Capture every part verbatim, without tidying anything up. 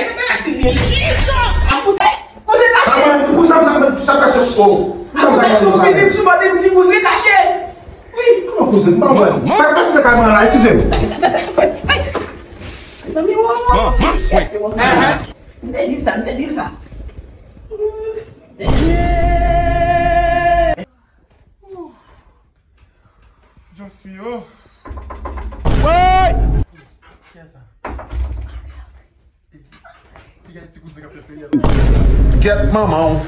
Ay, se pa la si byen. A fout, ay, koze kache. Pou sa, sa, sa pase, oh. Pou sa, sa pase, sa. Vin sou bò de m di koze kache. Wi. Kòman koze? M pa wè. Sa pase nan kay mwen la, eskize m. Zanmi, mwen, mwen. M te di l sa, m te di l sa. Just fi yo. Woy! Kiyès sa? Kiyès ti kouzen k ap fè feyèl? Kèt manman w.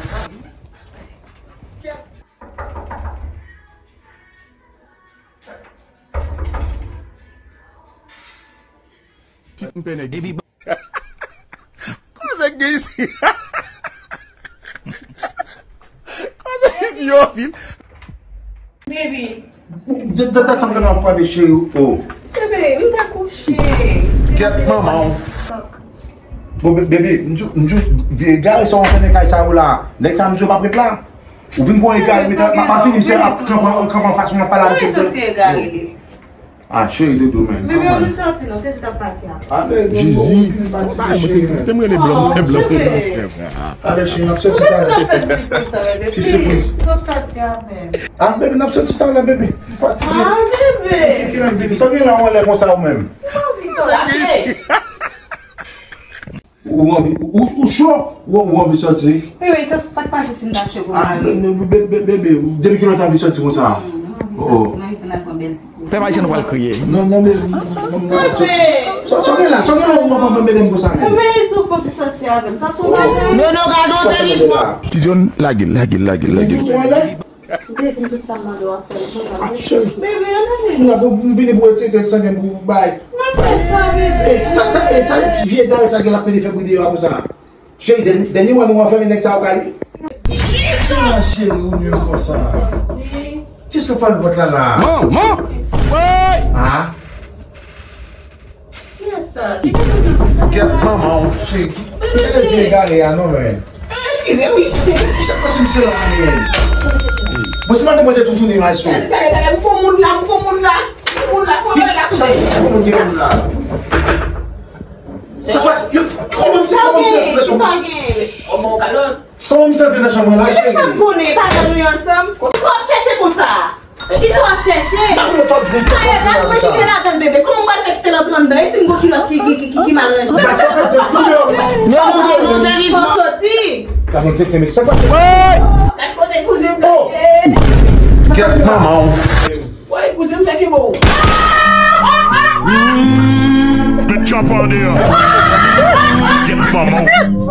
M pè nèg isi. Koze gen isi? Koze isi yo vin? Baby. De, de, de, sanble nan frape cheri, oh. Bebe, m ta kouche. Kèt manman w. Bon, be- bebe, m di w, m di w, vye egare sa w fè nan kay sa yo la. Nèg sa m di w p ap ret la. Ou vin gon egare, m ap fini, misye ap kanpe, kanpe anfas mwen, ap pale a misye. Soti egare li. Ah, cheri doudou, man. Bebe, ou nou soti non, te sou t ap pati a. Ah, bebe, Jezi. Ou vin pati, cheri, man. Te m rele blan, m fè blan. Talè, cheri, n ap soti talè. Ki sipriz? N ap soti avè m. Ah, bebe, n ap soti talè, bebe. M fatige. Ah, bebe. Ki lè m vini? Sa w gen la, w anlè konsa ou menm? M anvi soti. Ou anvi, ou, ou cho, ou, ou anvi sòti? Wi, wi, se sa k pase si m ta cho pou m ale. Ah, be- be- be- be- bebe, depi kilè w t anvi sòti konsa? Hmm, m anvi sòti, m anvi vin ak yon bèl ti koze. Pèp ayisyen nou pral kriye. Non, non, men, non, non, non, sòti. Sa, sa gen la, sa gen la, ou pa, pa, pa, medam konsa, men. Bebe, si w fon ti sòti avè m, sa se yon bagay. Non, non, gade yon sèvis, bon. Ti John, lage l, lage l, lage l, lage l. Li di w twò lè? M te di m tout sa m mande w ap fè l konsa. Ah, cheri. Bebe, ann ale. Kounye a pou m vini pou retire tèt sangen pou bay. M ap fè sa, bebe. E sa, sa, e sa, vye egare sa gen l ap pede fè bri deyò a konsa. Cheri, dènye, dènye mwa nou anfèmen nèg sa yo kay wi. Kisa cheri ou menm konsa? Kisa fè l vòt la la? Manman! Woy! A, Gèt manman w, cheri. Ki, ki kalite vye egare a non, men? Eskize, wi. Cheri, ki sa k pase misye la, men? Bon, si madanm mwen te tou tounen, maestro. Talè, talè, talè, m pou moun la, m pou moun la. M pou moun la, kòman la, kòman la? Sa k pase? Yo, kòman misye, kòman misye? Sa w gen? Kòman w kalòt? Kòman misye antre nan chanm mwen la, cheri? Sa m konnen, pa nan nou ansanm. Kisa w ap chèche konsa? Kisa w ap chèche? Sa yo gad mwen kite ladan l, bebe. Kòman m pral fè kite l antre anndan? E si m gon kilòt ki, ki, ki, ki, ki mal ranje? Sa w soti? Gad kote kouzen m kanpe. Gèt manman w. Woy, kouzen m fè ki bon. Met chòp an deyò. Gèt manman w.